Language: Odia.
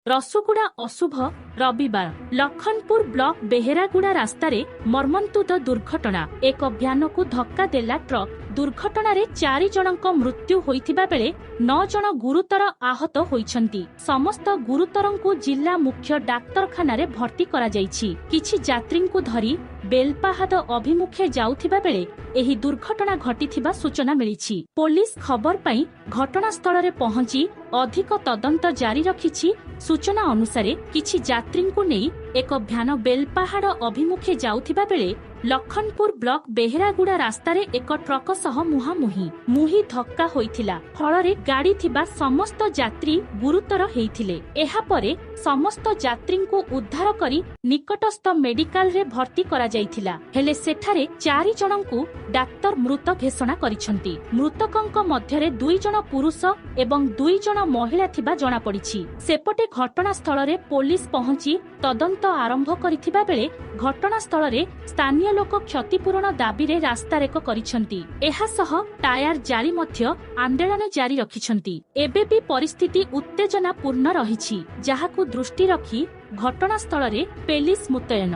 ରସୁଗୁଡା ଅଶୁଭ ରବିବାର ଲଖନପୁର ବ୍ଲକ ବେହେରାଗୁଡା ରାସ୍ତାରେ ମର୍ମନ୍ତୁଦ ଦୁର୍ଘଟଣା। ଏକ ଭ୍ୟାନକୁ ଧକ୍କା ଦେଲା ଟ୍ରକ୍। ଦୁର୍ଘଟଣାରେ 4 ଜଣଙ୍କ ମୃତ୍ୟୁ ହୋଇଥିବା ବେଳେ 9 ଜଣ ଗୁରୁତର ଆହତ ହୋଇଛନ୍ତି। ସମସ୍ତ ଗୁରୁତରଙ୍କୁ ଜିଲ୍ଲା ମୁଖ୍ୟ ଡାକ୍ତରଖାନାରେ ଭର୍ତ୍ତି କରାଯାଇଛି। କିଛି ଯାତ୍ରୀଙ୍କୁ ଧରି ବେଲପାହାଦ ଅଭିମୁଖେ ଯାଉଥିବା ବେଳେ ଏହି ଦୁର୍ଘଟଣା ଘଟିଥିବା ସୂଚନା ମିଳିଛି। ପୋଲିସ ଖବର ପାଇଁ ଘଟଣାସ୍ଥଳରେ ପହଞ୍ଚି ଅଧିକ ତଦନ୍ତ ଜାରି ରଖିଛି। ସୂଚନା ଅନୁସାରେ, କିଛି ଯାତ୍ରୀଙ୍କୁ ନେଇ ଏକ ଭ୍ୟାନ ବେଲପାହାଡ଼ ଅଭିମୁଖେ ଯାଉଥିବା ବେଳେ ଲଖନପୁର ବ୍ଲକ ବେହେରାଗୁଡା ରାସ୍ତାରେ ଏକ ଟ୍ରକ ସହ ମୁହାଁମୁହିଁ ମୁହିଁ ଧକ୍କା ହୋଇଥିଲା। ଫଳରେ ଗାଡି ଥିବା ସମସ୍ତ ଯାତ୍ରୀ ଗୁରୁତର ହେଇଥିଲେ। ଏହାପରେ ସମସ୍ତ ଯାତ୍ରୀଙ୍କୁ ଉଦ୍ଧାର କରି ନିକଟସ୍ଥ ମେଡିକାଲରେ ଭର୍ତ୍ତି କରାଯାଇଥିଲା। ହେଲେ ସେଠାରେ 4 ଜଣଙ୍କୁ ଡାକ୍ତର ମୃତ ଘୋଷଣା କରିଛନ୍ତି। ମୃତକଙ୍କ ମଧ୍ୟରେ 2 ଜଣ ପୁରୁଷ ଏବଂ 2 ଜଣ ମହିଳା ଥିବା ଜଣାପଡ଼ିଛି। ସେପଟେ ଘଟଣାସ୍ଥଳରେ ପୋଲିସ ପହଞ୍ଚି ତଦନ୍ତ ଆରମ୍ଭ କରିଥିବା ବେଳେ ଘଟଣାସ୍ଥଳରେ ସ୍ଥାନୀୟ ଲୋକ କ୍ଷତିପୂରଣ ଦାବିରେ ରାସ୍ତାରୋକ କରିଛନ୍ତି। ଏହାସହ ଟାୟାର ଜାଳି ମଧ୍ୟ ଆନ୍ଦୋଳନ ଜାରି ରଖିଛନ୍ତି। ଏବେ ବି ପରିସ୍ଥିତି ଉତ୍ତେଜନାପୂର୍ଣ୍ଣ ରହିଛି, ଯାହାକୁ ଦୃଷ୍ଟି ରଖି ଘଟଣାସ୍ଥଳରେ ପୋଲିସ ମୁତୟନ।